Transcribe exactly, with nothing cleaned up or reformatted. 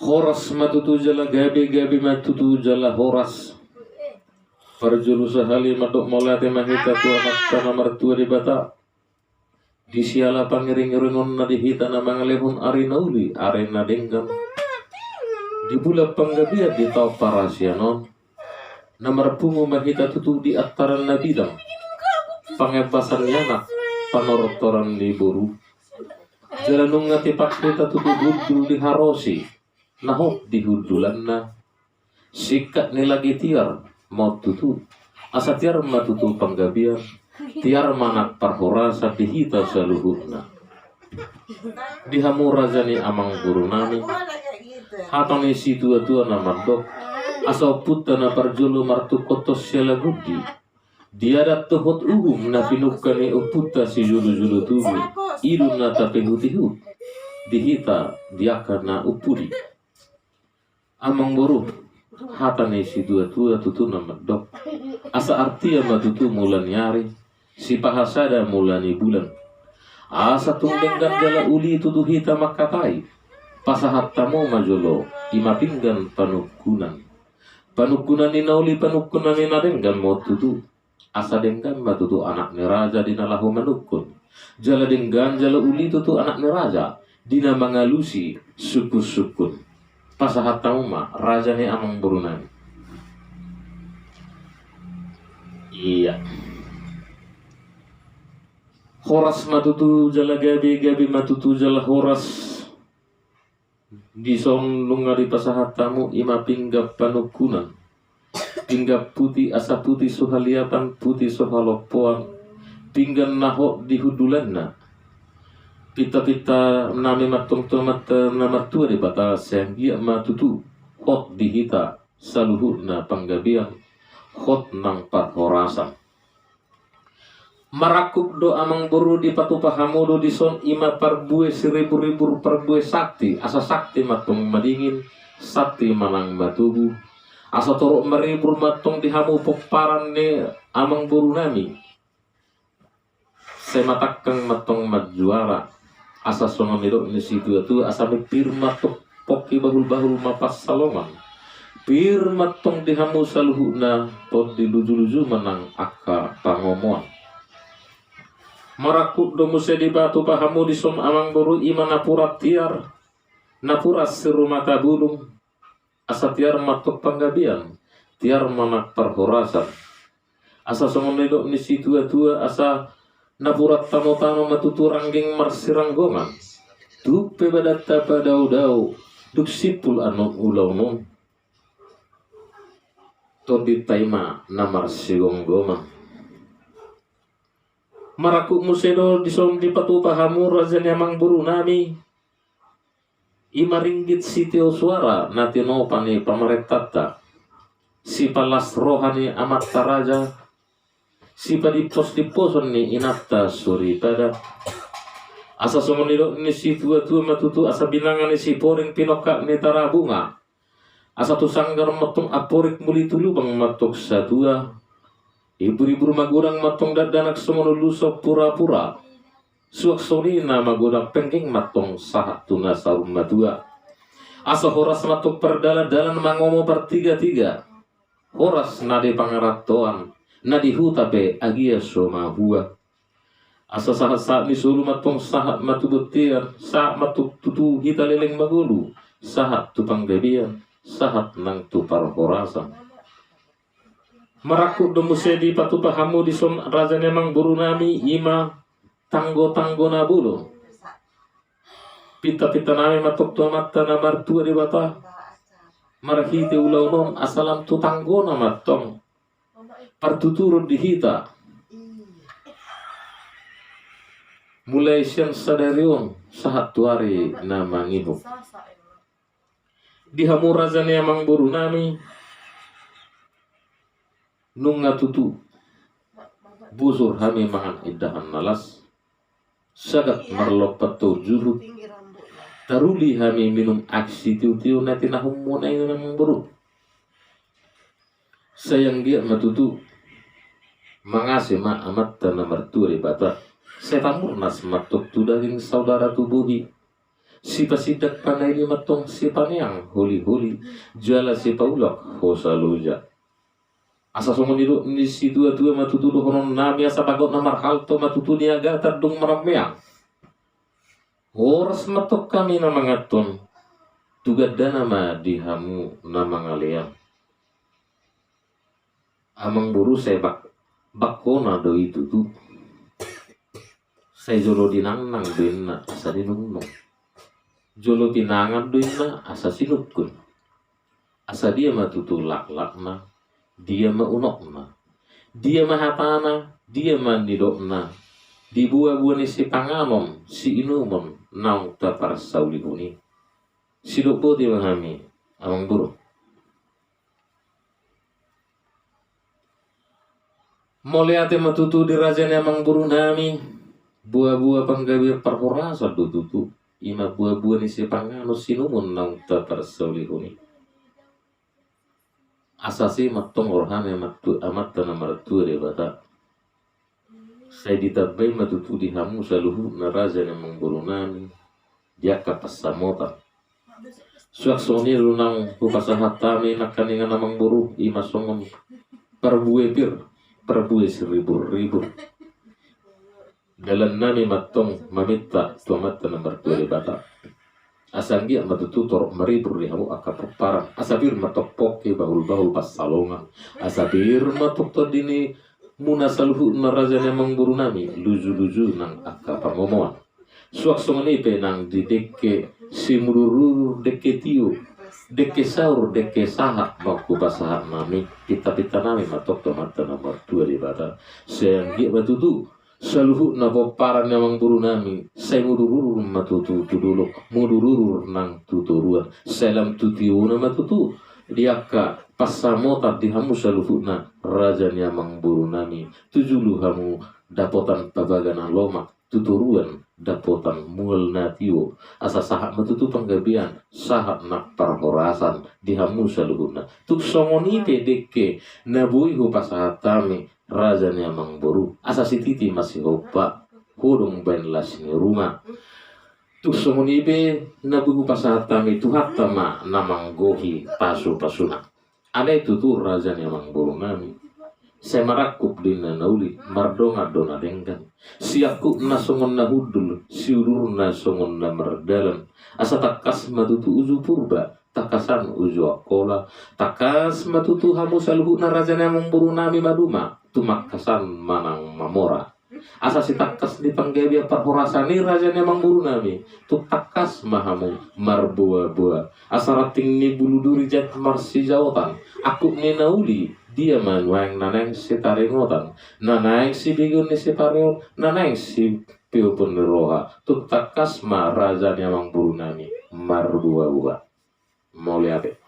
Horas ma tutu jala gabe, gabe ma tutu jala horas. Parjolo sahali mandok mauliate ma hita tu Amanta na martua Debata. Di siala pangiringiringonna di hita na mangalehon ari na uli, ari na denggan. Di bulan panggabean, di taon parasian on, na marpungu ma hita tutu di antaran na bidang, pangembasan ni anak, panortoran ni boru. Jala nunga tipak hita tutu hundul di harosi, na hot di hundulanna. Singkat ni lage tiar ma on tutu, asa tiar ma tutu panggabean, tiar ma nang parhorasan di hita saluhutna. Di hamu raja ni amangborunami, hata ni situatua na mandok, asa ompunta na parjolo martungkot siala gundi. Di adat dohot uhum na pinungka ni ompunta sijolojolo tubu, i do na tapaihutihut di hita di angka na umpudi. Amangboru, hata ni situatua tutu na mandok, asa artia ma tutu mula ni ari, sipahasada mula ni bulan. Asa tung denggan jala uli tutu hita mangkatai, pasahat hamu ma jolo, i ma pinggan panungkunan. Panungkunan ni na uli, panungkunan ni na denggan ma on tutu. Asa denggan ma tutu anak ni raja di na laho manungkun. Jala denggan jala uli tutu anak ni raja di na mangalusi sungkunsungkun. Pasahat hamu ma raja ni amangborunami. Ia. Horas ma tutu jala gabe, gabe ma tutu jala horas. Dison nunga dipasahat hamu i ma pinggan panungkunan. Pinggan puti, asa puti so haliapan, puti so halompoan. Pinggan na hot di hundulanna. Pintapintanami ma tong tu Amanta na martua Debata, sai anggiat ma tutu hot di hita saluhutna panggabean, hot nang parhorasan. Marangkup do amangboru, dipatupa hamu do dison i ma parbue siriburribur, parbue sakti, asa sakti ma tong madingin, sakti ma nang matogu. Asa torop maribur ma tong di hamu pomparan ni amangborunami. Sai matangkang ma tong manjuara. Asa songon nidok ni situatua, asa pir ma tong pongki, bahulbahul ma pansalongan. Pir ma tong di hamu saluhutna, tondi lujuluju ma nang angka pangomoan. Marangkup do muse dipatupa hamu dison amangboru i ma napuran tiar, napuran sirumata bulung. Asa tiar ma tong panggabean, tiar ma nang parhorasan. Asa songon nidok ni situatua, asa napuran tanotano ma tutu rangging marsiranggongan. Tung pe badanta padaodao, dung simpul annon ulaon on, tondinta i ma na marsigomgoman. Marangkup muse do dison dipatupa hamu raja ni amangborunami. I ma ringgit sitio suara na tinopa ni pamarentanta. Sipalas roha ni amanta raja, sipadimposdimposon ni inanta soripada. Asa songon nidok ni situatua ma tutu, asa binanga ni Siporing pinongkak ni Tarabunga. Asa tu sanggar ma tong amporik, muli tu lubang ma tong satua. Iburibur magodang ma tong dakdanak songon uluson purapura. Suang songon i na magodang penggeng ma tong sahat tu na saur matua. Asa horas ma tong pardalandalan mangomo partigatiga. Horas na di pangarantoan, na di huta pe agia so mahua. Asa sahatsahat ni solu ma tong sahat ma tu bontean, sahat ma tong tutu hita leleng mangolu, sahat tu panggabean, sahat nang tu parhorasan. Marangkup do muse dipatupa hamu dison raja ni amangborunami, i ma tanggotanggo na bolon. Pintapintanami ma tong tu Amanta na martua Debata, marhite ulaon on asa lam tu tanggona ma tong partuturon di hita. Mulai sian sadari on sahat tu ari na mangihut. Di hamu raja ni amangborunami, nunga tutu bosur hami mangan indahan na las, sagat marlompan tu juhut, taruli hami minum aek sitiotio na tinahumuna i, amangboru. Sai anggiat ma tutu mangasi ma Amanta na martua Debata, sai tamurnas ma tong tu daging, saudara tu bohi. Sipasindak panaili ma antong, sipaneang holiholi, jala sipaulak hosa loja. Asa songon nidok ni situatua ma tutu dohononnami, asa bagotna marhalto ma tutu niagatan dung marmeang. Horas ma antong hami na manganhon, tu gandana ma di hamu na mangalean. Amangboru, sai bak-, bakkona do i tutu. Sai jolo dinangnang do inna asa dinungnung. Jolo pinangan do inna asa sinungkun. Asa dia ma tutu laklakna, dia ma unokna, dia ma hatana, dia ma nidokna di boaboa ni sipanganon siinumon naung taparsaulihon i? Sidok boti ma hami, Amangboru. Mauliate ma tutu di raja ni amangborunami. Boaboa panggabean parhorasan do tutu, i ma boaboa ni sipanganon siinumon naung taparsaulihon i. Asa sai ma antong roha ni Amanta na martua Debata. Sai ditambai ma tutu di hamu saluhutna raja ni amangborunami di angka pansamotan. Suang songon i do naung hupasahat hami nangkiningan, Amangboru, i ma songon parbue pir, parbue siribur-ribur. Dalannami ma antong maminta tu Amanta na martua Debata, asa anggiat ma tutu torop maribur di hamu angka pomparan, asa pir ma antong pongki bahul-bahul pansalongan, asa pir ma antong tondi ni muna saluhutna raja ni amangborunami luju-luju nang angka pangomoan. Suang songon i pe nang di dengke simudur-udur, dengke tio, dengke saur, dengke sahat ma hupasahat hami, pinta-pintanami ma antong tu Amanta na martua Debata. Sai anggiat ma tutu saluhutna pomparan ni amangborunami sai mudur-udur ma tutu tu dolok, mudur-udur nang tu toruan, sai lam tu tiona ma tutu di angka pansamotan di hamu saluhutna raja ni amangborunami. Tu julu hamu dapotan pabaga na lomak, tu toruan dapotan mual na tio, asa sahat ma tutu panggabean, sahat nang parhorasan di hamu saluhutna. Tung songon i pe dengke na boi hupasahat hami, raja ni amangboru, asa sititi ma sihompa, hodong baen las ni ruma. Tung songon i pe na boi hupasahat hami, Tuhanta ma na manggohi pasu-pasuna. Alai tutu, raja ni amangborunami, sai marangkup do inna na uli, mardongan do na denggan. Siangkupna songon na hundul, siudurna songon na mardalan. Asa tangkas ma tutu uju Purba, tangkasan uju Angkola, tangkas ma tutu hamu saluhutna raja ni amangborunami maduma, tumangkasan manang mamora. Asa sitangkas ni panggabean parhorasan i, raja ni amangborunami, tung tangkas ma hamu marboa-boa. Asa ranting ni bulu duri jait marsijaotan, angkup ni na uli dia ma nuaeng na naeng sitaringotan, na naeng sibegeon ni sipareon, na naeng sipeopon ni roha, tung tangkas ma raja ni amangborunami marboa-boa. Mauliate.